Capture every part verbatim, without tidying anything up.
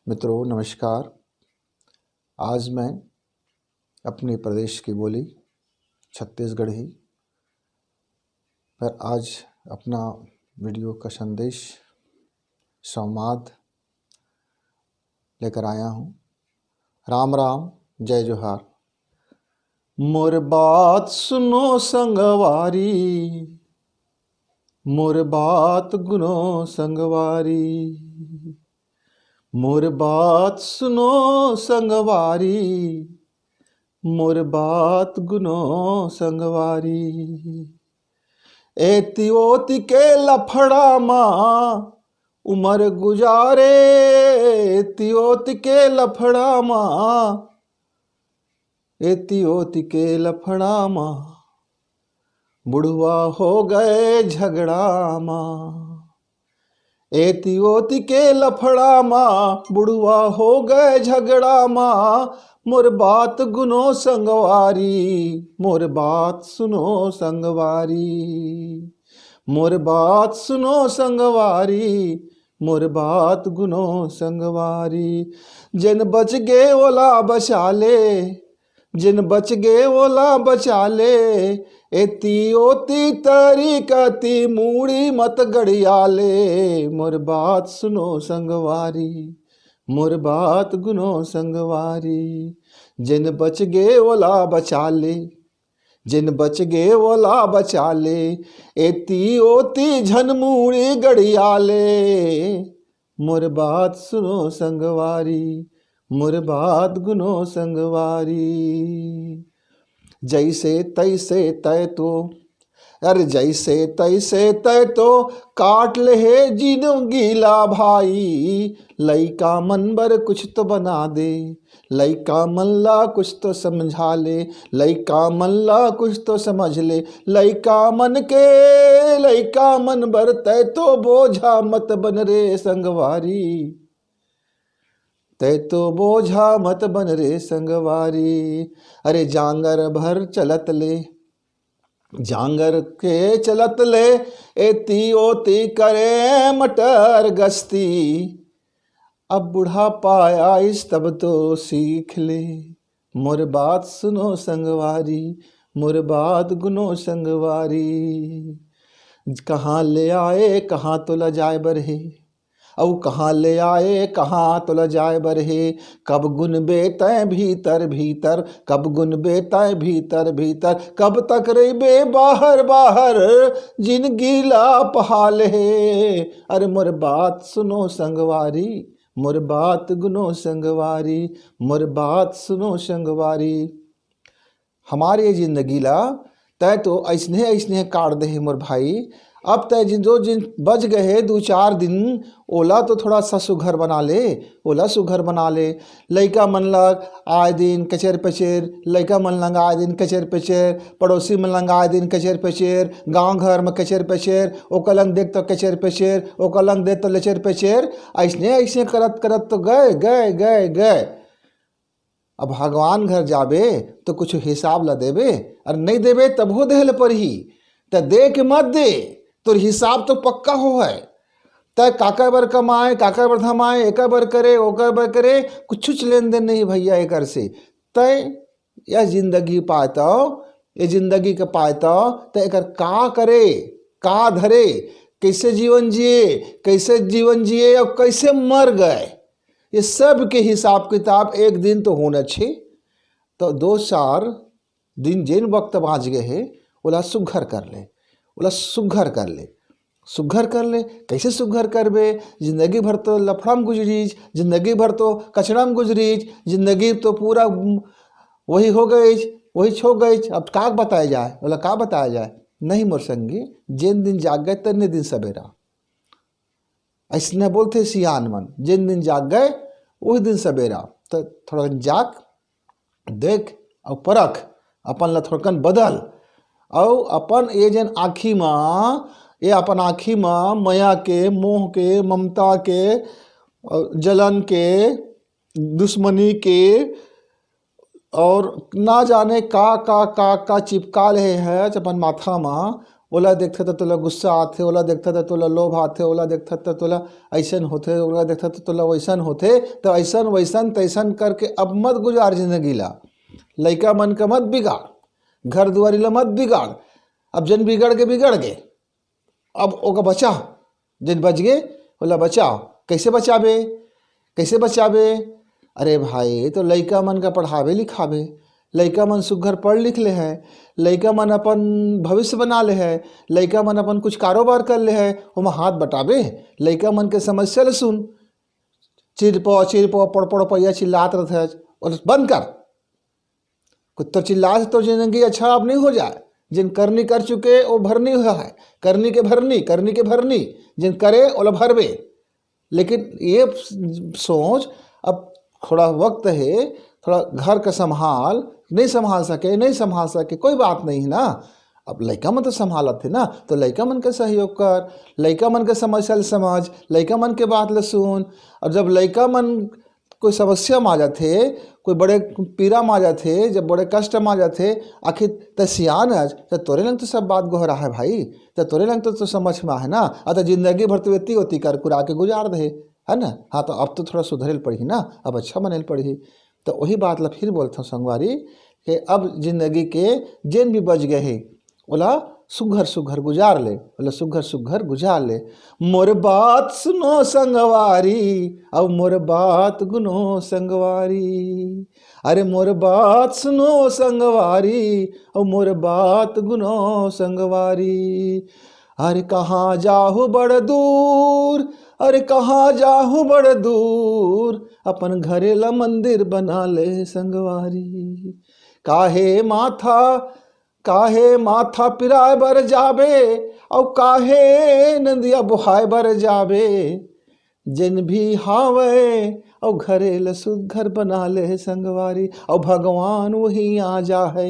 मित्रों, नमस्कार। आज मैं अपने प्रदेश की बोली छत्तीसगढ़ी पर आज अपना वीडियो का संदेश, संवाद लेकर आया हूँ। राम राम, जय जोहार। मोर बात सुनो संगवारी, मोर बात गुनो संगवारी, मोर बात सुनो संगवारी, मोर बात गुनो संगवारी। एती ओती के लफड़ा मा उमर गुजारे, एती ओती के लफड़ा मा, एती ओती के लफड़ा मा बुढ़वा हो गए झगड़ा मा। एती ओती के लफड़ा मा बुढ़वा हो गए झगड़ा मा। मोर बात गुनो संगवारी, मोर बात सुनो संगवारी, मोर बात सुनो संगवारी, मोर बात गुनो संगवारी। जेन बच गे ओला बचा ले, जेन बच गे ओला बचा ले, एती ओती तरी कती मूड़ी मत गड़िया ले। मोर बात सुनो संगवारी, मोर बात गुनो संगवारी। जेन बच गे ओला बचा ले, जेन बच गे ओला बचा ले, एती ओती झन मूड़ी गड़िया ले। मोर बात सुनो संगवारी, मोर बात गुनो संगवारी। जैसे तैसे तय तो, अरे जैसे तैसे तय तो काट ले हे जिनगी ला भाई। लइका मन बर कुछ तो बना दे, लइका मन ला कुछ तो समझा ले, लइका मन ला कुछ तो समझ ले। लइका मन के, लइका मन बर तय तो बोझा मत बन रे संगवारी, तय तो बोझा मत बन रे संगवारी। अरे जांगर भर चलत ले, जांगर के चलत ले, एती ओती करे मटर गश्ती। अब बुढ़ापा आइस तब तो सीख ले, मोर बात सुनो संगवारी, मोर बात गुनो संगवारी। कहाँ ले आए, कहाँ तोला जाए बर हे, अउ कहाँ ले आए, कहाँ तोला जाए बर हे। कब गुनबे तैं भीतर भीतर, कब गुनबे तैं भीतर भीतर, कब तक रहिबे बाहर बाहर, जिनगी ला पहाल हे। अरे मोर बात सुनो संगवारी, मोर बात गुनो संगवारी, मोर बात सुनो संगवारी। हमार ये जिंदगी ला तय तो अइसने अइसने काट दे हे मोर भाई। अब तय जिन, जो जिन बच गए हे दू चार दिन, ओला तो थोड़ा सा सुघर बना ले, ओला सुघर बना ले। लइका मन ला आए दिन कचर पचर, लइका मन लंग आए दिन कचर पचर, पड़ोसी मन लंग आए दिन कचर पचर, गांव घर में कचर पचर, ओकर लंग देख तो कचर पचर, ओकर लंग देख तो लचर पचर। अइसने अइसने करत करत तो गए, गए, गए, गए। अब भगवान घर जाबे तो कुछ हिसाब ला देबे, अउ नहीं देबे तभो देह ल परही। त दे के मत दे, तोर हिसाब तो पक्का हो है। तय काकर बर कमाए, काकर बर धमाए, एकर बर करे, ओकर बर करे, कुछ लेन देन नहीं भैया एकर से। तय यह जिंदगी पाए तो, ये जिंदगी के पाए तो, तय एकर का करे, का धरे, कैसे जीवन जिए, कैसे जीवन जिए और कैसे मर गए, ये सब के हिसाब किताब एक दिन तो होना छे। तो दो चार दिन जेन वक्त बाँच गए हे, ओला सुघर कर ले, ओला सुघर कर ले, सुघर कर ले। कैसे सुघर करबे? जिंदगी भर तो लफड़ा में गुजरीच, जिंदगी भर तो कचरा में गुजरीच, जिंदगी तो पूरा वही हो गईच, वही छो गईच। अब का बताया जाए, ओला का बताया जाए? नहीं मोर संगी, जेन दिन जाग गए, तेने दिन सवेरा। अइसने बोलथे सियान मन, जेन दिन जाग गए, वही दिन सवेरा। त थोड़ा जाग, देख अउ परख, अपन ला थोड़कन बदल, अउ अपन ये जेन आँखी म, ये अपन आँखी म मया के, मोह के, ममता के, अ, जलन के, दुश्मनी के, और ना जाने का, का, का, का चिपका ले हे अपन माथा म, ओला देखथस त तोला गुस्सा आथे, ओला देखथस त तोला लोभ आथे, ओला देखथस त तोला अइसन होथे, ओला देखथस त तोला वइसन होथे। त अइसन वइसन तइसन करके अब मत गुजार जिंदगी ला। लइका मन के मत बिगाड़, घर दुआरी ला मत बिगाड़। अब जेन बिगड़ गे, बिगड़ गे, अब ओका बचा, जेन बच गे ओला बचा। कइसे बचाबे? कइसे बचाबे? अरे भाई, तो लइका मन का पढ़ाबे लिखाबे, लइका मन सुग्घर पढ़ लिख ले हे, लइका मन अपन भविष्य बना ले हे, लइका मन अपन कुछ कारोबार कर ले हे, ओमा हाथ बटाबे, लइका मन के समस्या ल सुन। चिरपो चिरपो पड़पड़ पैया चिल्लात रथे, ओला बंद कर। कुत्ता चिल्ला से तो जिंदगी अच्छा अब नहीं हो जाए। जिन करनी कर चुके, वो भरनी हुआ है, करनी के भरनी, करनी के भरनी। जिन करे, ओला भरबे। लेकिन ये सोच, अब थोड़ा वक्त है, थोड़ा घर का संभाल, नहीं संभाल सके, नहीं संभाल सके, कोई बात नहीं है ना। अब लइका मन तो संभालत है ना, तो लइका मन के सहयोग कर, लइका मन के समस्या ल समझ, लइका मन के बात ल सुन। और जब लइका मन कोई समस्या म आ जाथे, कोई बड़े पीरा म आ जाथे, जब बड़े कष्ट म आ जाथे, आखिर त सियान अस, त तोरे लंग तो सब बात गोहरा है भाई, त तोरे लंग तो, तो समझ में आहे ना। आ त जिंदगी भर तो एती ओती कर कुरा के गुजार दे, है ना। हाँ, तो अब तो थोड़ा सुधरे ल पड़ही ना, अब अच्छा बने ल पड़ही। तो वही बात ला फिर बोलथव संगवारी, कि अब जिंदगी के जेन भी बच गए हे, ओला सुघर सुघर गुजार ले, ओला सुघर सुघर गुजार ले। मोर बात सुनो संगवारी, अब मोर बात गुनो संगवारी। अरे मोर बात सुनो संगवारी, अब मोर बात गुनो संगवारी। अरे कहाँ जाहू बड़ दूर, अरे कहाँ जाहू बड़ दूर, अपन घरे ला मंदिर बना ले संगवारी। काहे माथा, काहे माथा पिराए बर जाबे, अउ काहे नंदिया बोहाए बर जाबे। जेन भी हावय, अउ घरे ल सुघर बना ले संगवारी। अउ भगवान वही आ जा है,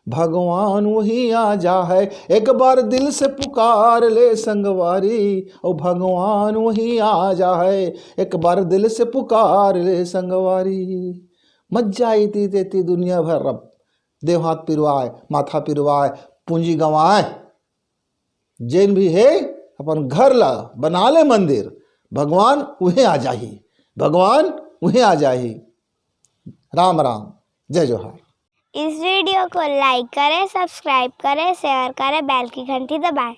भगवान वही आ जा है। एक बार दिल से पुकार ले संगवारी, अउ भगवान वही आ जा है। एक बार दिल से पुकार ले संगवारी। मत जाई ती तेती दुनिया भर अब देव हाथ पिरवाए, माथा पिरवाए, पूंजी गंवाए। जेन भी हे, अपन घर ला बना ले मंदिर, भगवान उहे आ जाही, भगवान उहे आ जाही। राम राम, जय जोहार। इस वीडियो को लाइक करें, सब्सक्राइब करें, शेयर करें, बेल की घंटी दबाएं।